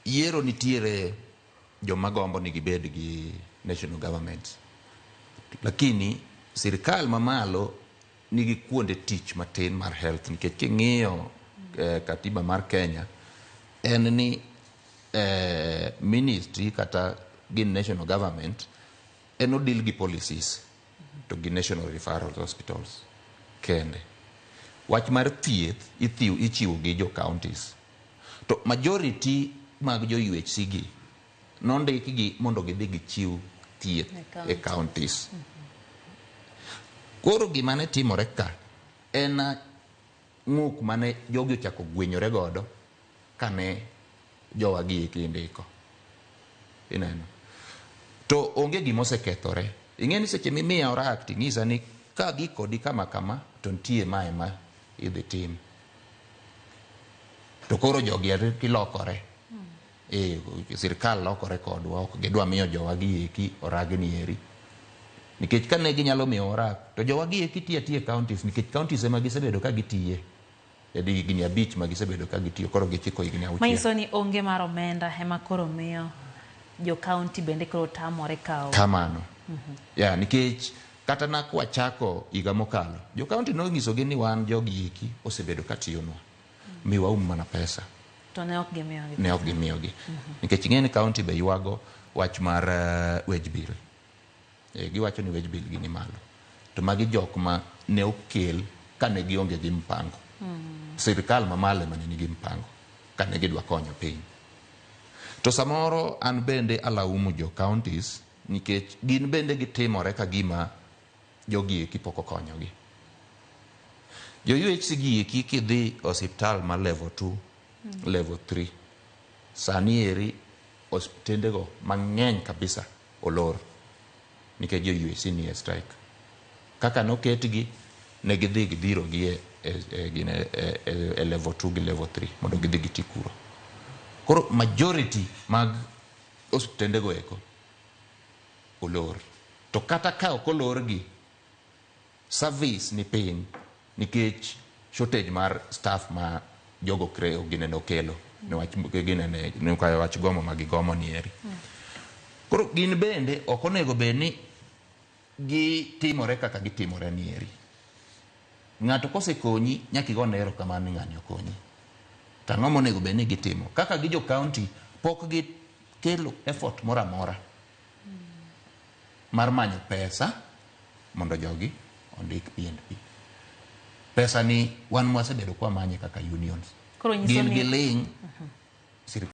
Yiero nitiere joma gombo ni gibed gi national government, lakini sirikal mamalo nigi kuonde tich matin mar health, nikech king'iyo katiba mar Kenya en ni ministry kata gi national government en odil gi policies to gi national referral hospitals kende. Wach mar thieth ithiw ichiwo gi jo counties, to majority mag jo UHC gi nondik gi mondo gidhi gichiw thieth e counties. Koro gima ne timore ka en ng'uk mane jogi ochako gwenyore godo kane jowa gi eki indiko. Ineno. To onge gima osekethore. Ing'e ni seche mimiya orak ting'isa ni ka gi kodi kama kama to nitie mae ma idhi tim. To koro jogi eri lokore. Sirkal lokore kodwa, ok gidwa miyo jowa gi eki oragni eri. Nikech kane ginyalo miyo orak, to jowa gi eki tiyo atiya e counties, nikech counties ema gisebedo ka gitiye. E higni 5 ma gisebedo ka gitiyo, koro gichiko higni 6. Manyiso ni onge mar omenda ema koro miyo jo county bende koro tamore kawo. Kamano. Ya, nikech kata na kwachako higa mokalo, jo county nonyisogi ni wan jogi eki osebedo ka tiyonwa. Miwaum mana pesa. To ne ok gimiyogi. Ne ok gimiyogi. Nikech ing'e ni county be ywago wach mar wage bill. Giwacho ni wage bill gi ni malo. To magi jok ma ne okel kane gionge gi mpango. Sirikal mamalo ema ne nigi mpango kane gidwa konyo piny. To samoro an bende alaumu jo counties nikech gin bende gitimore ka gima jogi eki pok okonyogi. Jo UHC gi eki kidhi osiptal mar level 2, level 3, sani eri osiptendego mang'eny kabisa olor nikech jo UHC ni e strike. Kaka noketgi ne gidhi gidhiro gi e level 2 gi level 3 mondo gidhi giti kuro. Koro majority mag osiptendego eko olor. To kata ka ok olorgi, service ni piny nikech shortage mar staff ma jogo kreo ginene okelo niwach ginene wach gomo ma gigomo ni eri. Koro gin bende ok onego bed ni gitimore kaka gitimore ni eri. Ng'ato kosekonyi nyaka igone erokamano ni ng'ani okonyi. To ang'o monego bed ni gitimo? Kaka gi jo county pok gikelo effort moro amora mar manyo pesa mondo jogi ondik PNP. Pesa ni wan mwasebedo kwamanye kaka unions. Koro nyiso Gin ni giling'